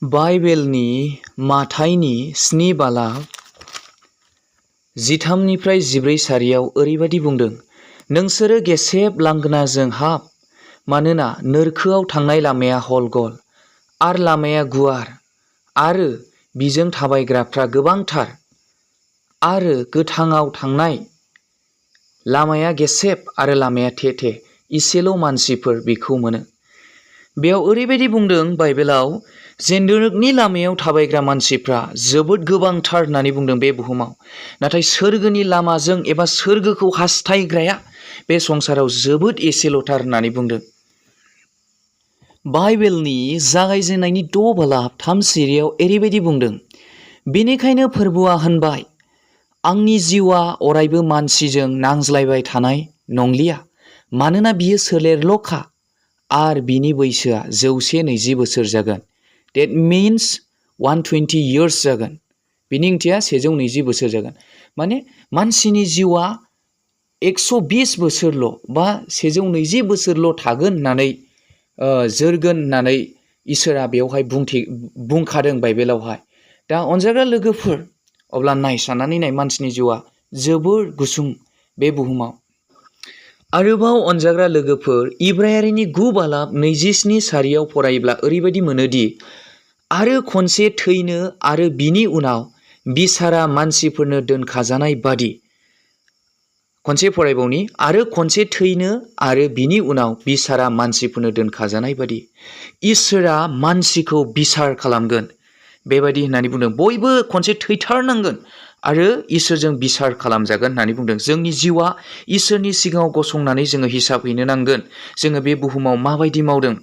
बाइबेलनि माथाइनि 7 बालाब 13निफ्राय 14 सारियाव ओरैबायदि बुंदों, नोंसोरो गेसेब लांगोनाजों हाब, मानोना नोरखोआव थांनाय लामाया हलगल आरो लामाया गुवार आरो बिजों थाबायग्राफ्रा गोबांथार आरो गोथाङाव थांनाय लामाया गेसेब आरो लामाया थेथे, इसेल' मानसिफोर बेखौ मोनो। बेयाव ओरैबायदि बुंदों बाइबेलाव जे नोरकनि लामायाव थाबायग्रा मानसिफ्रा जोबोद गोबांथार होननानै बुंदों बे बुहुमाव। नाथाय सोरगोनि लामाजों एबा सोरगोखौ हास्थायग्राया बे संसाराव जोबोद एसेल'थार होननानै बुंदों। बाइबेलनि जागायजेननायनि 6 बालाब 3 सिरियाव ओरैबायदि बुंदों, बेनिखायनो फोरबुआ होनबाय, आंनि जिउआ अरायबो मानसिजों नांज्लायबाय थानाय नंलिया, मानोना बियो सोलेरल'खा आर बिनि बैसोआ 120 बोसोर जागोन। That means 120 years जागोन। बिनि ओंथिया 120 बोसोर जागोन। माने मानसिनि जिउआ 120 बोसोरल' बा 120 बोसोरल' थागोन होननानै जोरगोन होननानै इसोरा बेवहाय बुंखादों बाइबेलावहाय। दा अनजाग्रा लोगोफोर, अब्ला साननानै नाय मानसिनि जिउआ जोबोर गुसुं बे बुहुमाव। आरोबाव अनजाग्रा लोगोफोर, इब्रायारिनि 9 बालाब 27 सारियाव फरायोब्ला ओरैबायदि मोनोदि, आरो खनसे थैनो आरो बिनि उनाव बिसारा मानसिफोरनो दोनखाजानाय बादि। खनसे फरायबावनि, आरो खनसे थैनो आरो बिनि उनाव बिसारा मानसिफोरनो दोनखाजानाय बादि इसोरा मानसिखौ बिसार खालामगोन। बेबायदि होननानै बुंदों। बयबो खनसे थैथारनांगोन आरो इसोरजों बिसार खालामजागोन होननानै बुंदों। जोंनि जिउआ इसोरनि सिगाङाव गसंनानै जोङो हिसाब हैनो नांगोन। जोङो बे बुहुमाव माबायदि मावदों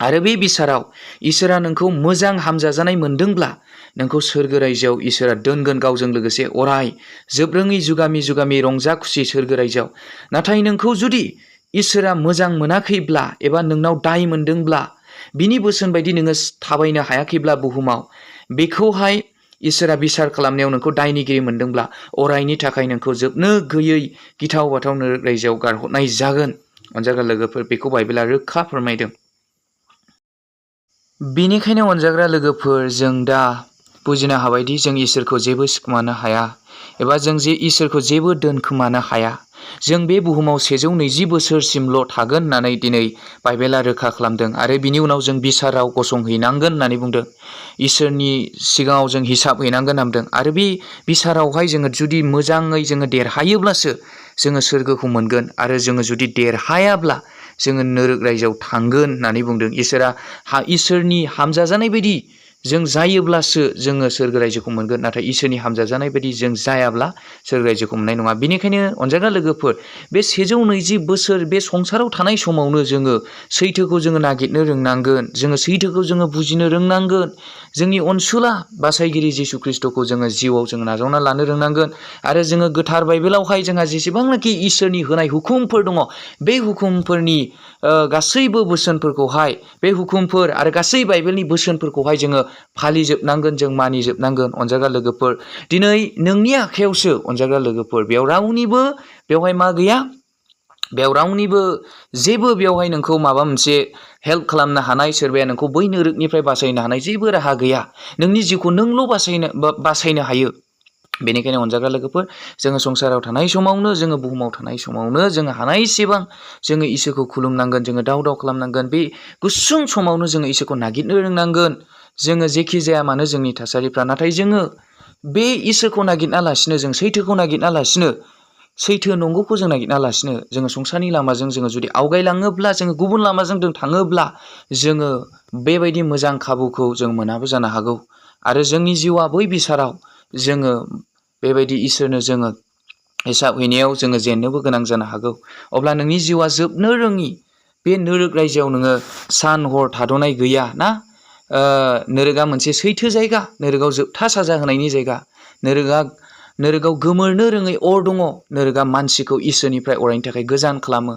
आरो बे बिसाराव इसोरा नोंखौ मोजां हामजाजानाय मोनदोंब्ला नोंखौ सोरगो रायजोआव इसोरा दोनगोन गावजों लोगोसे अराय जोबरोङै जुगामि जुगामि रंजा खुसि सोरगो रायजोआव। नाथाय नोंखौ जुदि इसोरा मोजां मोनाखैब्ला एबा नोंनाव दाय मोनदोंब्ला, बिनि बोसोन बायदि नोङो थाबायनो हायाखैब्ला बुहुमाव, बेखौहाय इसोरा बिसार खालामनायाव नोंखौ दायनिगिरि मोनदोंब्ला अरायनि थाखाय नोंखौ जोबनो गैयै गिथाव बाथाव रायजोआव गारहरनाय जागोन। अनजाग्रा लोगोफोर, बेखौ बाइबेला रोखा फोरमायदों। बेनिखायनो अनजाग्रा लोगोफोर, जों दा बुजिनो हाबायदि जों इसोरखौ जेबो सिखोमानो हाया एबा जों इसोरखौ जेबो दोनखोमानो हाया। जों बे बुहुमाव 120 बोसोरसिमल' थागोन होननानै दिनै बाइबेला रोखा खालामदों आरो बिनि उनाव जों बिसाराव गसंहैनांगोन होननानै बुंदों। इसोरनि सिगाङाव जों हिसाब हैनांगोन होनना बुंदों आरो बे बिसारावहाय जोङो जुदि मोजाङै जोङो देरहायोब्लासो जोङो सोरगोखौ मोनगोन आरो जोङो जुदि देरहायाब्ला जोङो नोरक रायजोआव थांगोन होननानै बुंदों। इसोरनि हामजाजानाय बायदि जों जायोब्लासो जोङो सोरगो रायजोखौ मोनगोन। नाथाय इसोरनि हामजाजानाय बायदि जों जायाब्ला सोरगो रायजोखौ मोननाय नङा। बेनिखायनो अनजाग्रा लोगोफोर, बे 120 बोसोर बे संसाराव थानाय समावनो जोङो सैथोखौ जोङो नागिरनो रोंनांगोन। जोङो सैथोखौ जोङो बुजिनो रोंनांगोन। जोंनि अनसुला बासायगिरि जिसु ख्रिस्ट'खौ जोङो जिउआव जोङो नाजावना लानो रोंनांगोन आरो जोङो गोथार बाइबेलावहाय जोंहा जेसेबांनाखि इसोरनि होनाय हुकुमफोर दङ, बे हुकुमफोरनि गासैबो बोसोनफोरखौहाय, बे हुकुमफोर आरो गासै बाइबेलनि बोसोनफोरखौहाय जोङो फालिजोबनांगोन, जों मानिजोबनांगोन। अनजाग्रा लोगोफोर, दिनै नोंनि आखायावसो अनजाग्रा लोगोफोर, बेवहाय मा गैया? बेयाव रावनिबो जेबो बेवहाय नोंखौ माबा मोनसे हेल्प खालामनो हानाय, सोरबाया नोंखौ बै नोरकनिफ्राय बासायनो हानाय जेबो राहा गैया। नोंनि जिउखौ नोंल' बासायनो हायो। बेनिखायनो अनजाग्रा लोगोफोर, जोङो संसाराव थानाय समावनो, जोङो बुहुमाव थानाय समावनो जोङो हानायसेबां जोङो इसोरखौ खुलुमनांगोन, जोङो दाव खालामनांगोन। बे गुसुं समावनो जोङो इसोरखौ नागिरनो रोंनांगोन। जोङो जेखि जाया मानो जोंनि थासारिफ्रा, नाथाय जोङो बे इसोरखौ नागिरना लासिनो, जों सैथोखौ नागिरना लासिनो, सैथो नंगौखौ जों नागिरना लासिनो जोङो संसारनि लामाजों जोङो जुदि आवगायलाङोब्ला, जोङो गुबुन लामाजों जों थाङोब्ला, जोङो बेबायदि मोजां खाबुखौ जों मोनाबो जानो हागौ आरो जोंनि जिउआ बै बिसाराव जोङो बेबायदि इसोरनो जोङो हिसाब हैनायाव जोङो जेननोबो गोनां जानो हागौ। अब्ला नोंनि जिउआ जोबनो रोङि बे नोरक रायजोआव नोङो सान हर थाद'नाय गैया ना? नोरकआ मोनसे सैथो जायगा, नोरकआव जोबथा साजा होनायनि जायगा। नोरकआव गोमोरनो रोङै अर दङ। नोरकआ मानसिखौ इसोरनिफ्राय अरायनि थाखाय गोजान खालामो।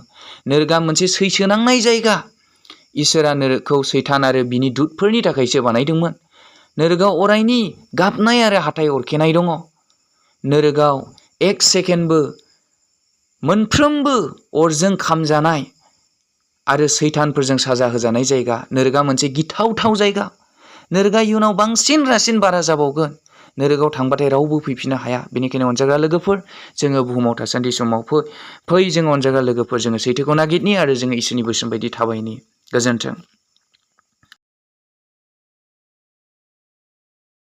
नोरकआ मोनसे सैसोनांनाय जायगा। इसोरा नोरकखौ सैतान आरो बिनि दुतफोरनि थाखायसो बानायदोंमोन। नोरकआव अरायनि गाबनाय आरो हाथाइ अरखेनाय दङ। नोरकआव 1 सेकेन्डबो मोनफ्रोमबो अरजों खामजानाय आरो सैतानफोरजों साजा होजानाय जायगा। नोरकआ मोनसे गिथावथाव जायगा। नोरगा इयुनाव बांसिन रासिन बारा जाबावगोन। नोरगाव थांबाथाय रावबो फैफिननो हाया। बेनिखायनो अनजाग्रा लोगोफोर, जोङो बुहुमाव थासान्दि समाव फै जोङो अनजाग्रा लोगोफोर, जोङो सैथोखौ नागिरनि आरो जोङो इसोरनि बोसोन बायदि थाबायनि। गोजोन्थों।